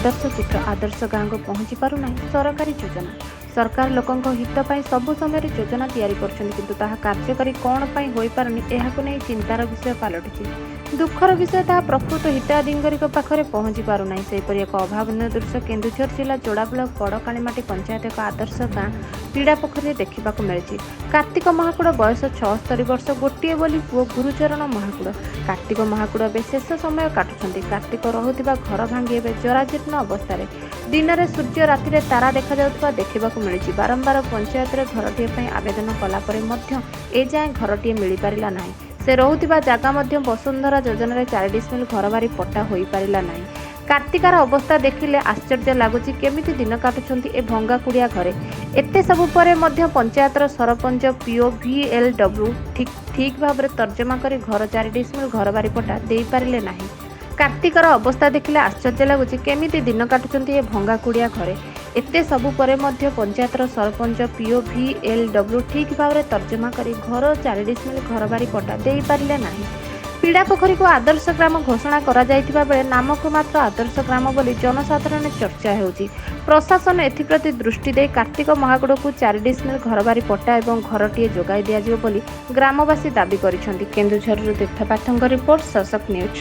ଆଦର୍ଶ ଚିତ୍ର। ଆଦର୍ଶ ଗାଁକୁ ପହଞ୍ଚି ପାରୁନାହିଁ ସରକାରୀ ଯୋଜନା। ସରକାର ଲୋକଙ୍କ ହିତ ପାଇଁ ସବୁ ସମୟରେ ଯୋଜନା ତିଆରି କରୁଛନ୍ତି, କିନ୍ତୁ ତାହା କାର୍ଯ୍ୟକାରୀ କ'ଣ ପାଇଁ ହୋଇପାରୁନି, ଏହାକୁ ନେଇ ଚିନ୍ତାର ବିଷୟ ପାଲଟିଛି। ଦୁଃଖର ବିଷୟ, ତାହା ପ୍ରକୃତ ହିତାଧିକାରୀଙ୍କ ପାଖରେ ପହଞ୍ଚି ପାରୁନାହିଁ। ସେହିପରି ଏକ ଅଭାବନୀୟ ଦୃଶ୍ୟ କେନ୍ଦୁଝର ଜିଲ୍ଲା ଯୋଡ଼ା ବ୍ଲକ ବଡ଼ କାଳିମାଟି ପଞ୍ଚାୟତ ଏକ ଆଦର୍ଶ ଗାଁ ପିଡ଼ା ପୋଖରୀରେ ଦେଖିବାକୁ ମିଳିଛି। କାର୍ତ୍ତିକ ମହାକୁଡ଼, ବୟସ 76 ବର୍ଷ, ଗୋଟିଏ ବୋଲି ପୁଅ ଗୁରୁଚରଣ ମହାକୁଡ଼। କାର୍ତ୍ତିକ ମହାକୁଡ଼ ଏବେ ଶେଷ ସମୟ କାଟୁଛନ୍ତି। କାର୍ତ୍ତିକ ରହୁଥିବା ଘର ଭାଙ୍ଗି ଏବେ ଜରାଜୀର୍ଣ୍ଣ ଅବସ୍ଥାରେ। ଦିନରେ ସୂର୍ଯ୍ୟ, ରାତିରେ ତାରା ଦେଖାଯାଉଥିବା ଦେଖିବାକୁ ମିଳିଛି। ବାରମ୍ବାର ପଞ୍ଚାୟତରେ ଘରଟିଏ ପାଇଁ ଆବେଦନ କଲା ପରେ ମଧ୍ୟ ଏଯାଏଁ ଘରଟିଏ ମିଳିପାରିଲା ନାହିଁ। ସେ ରହୁଥିବା ଜାଗା ମଧ୍ୟ ବସୁନ୍ଧରା ଯୋଜନାରେ 4 ଡିସମିଲ ଘରବାରି ପଟ୍ଟା ହୋଇପାରିଲା ନାହିଁ। କାର୍ତ୍ତିକାର ଅବସ୍ଥା ଦେଖିଲେ ଆଶ୍ଚର୍ଯ୍ୟ ଲାଗୁଛି, କେମିତି ଦିନ କାଟୁଛନ୍ତି ଏ ଭଙ୍ଗା କୁଡ଼ିଆ ଘରେ। ଏତେ ସବୁ ପରେ ମଧ୍ୟ ପଞ୍ଚାୟତର ସରପଞ୍ଚ, ପିଓ, ଭିଏଲ୍ଡବ୍ଲ୍ୟୁ ଠିକ୍ ଠିକ୍ ଭାବରେ ତର୍ଜମା କରି ଘର 4 ଡିସମିଲ ଘରବାରି ପଟ୍ଟା ଦେଇପାରିଲେ ନାହିଁ। କାର୍ତ୍ତିକର ଅବସ୍ଥା ଦେଖିଲେ ଆଶ୍ଚର୍ଯ୍ୟ ଲାଗୁଛି, କେମିତି ଦିନ କାଟୁଛନ୍ତି ଏ ଭଙ୍ଗା କୁଡ଼ିଆ ଘରେ। ଏତେ ସବୁ ପରେ ମଧ୍ୟ ପଞ୍ଚାୟତର ସରପଞ୍ଚ, ପିଓ, ଭିଏଲ୍ଡବ୍ଲ୍ୟୁ ଠିକ୍ ଭାବରେ ତର୍ଜମା କରି ଘର 4 ଡିସମିଲ ଘରବାରି ପଟ୍ଟା ଦେଇପାରିଲେ ନାହିଁ। ପିଡ଼ା ପୋଖରୀକୁ ଆଦର୍ଶ ଗ୍ରାମ ଘୋଷଣା କରାଯାଇଥିବା ବେଳେ ନାମକୁ ମାତ୍ର ଆଦର୍ଶ ଗ୍ରାମ ବୋଲି ଜନସାଧାରଣରେ ଚର୍ଚ୍ଚା ହେଉଛି। ପ୍ରଶାସନ ଏଥିପ୍ରତି ଦୃଷ୍ଟି ଦେଇ କାର୍ତ୍ତିକ ମହାକୁଡ଼କୁ 4 ଡିସମିଲ ଘରବାରି ପଟ୍ଟା ଏବଂ ଘରଟିଏ ଯୋଗାଇ ଦିଆଯିବ ବୋଲି ଗ୍ରାମବାସୀ ଦାବି କରିଛନ୍ତି। କେନ୍ଦୁଝରରୁ ତୀର୍ଥପାଥଙ୍କ ରିପୋର୍ଟ, ଶଶକ ନ୍ୟୁଜ୍।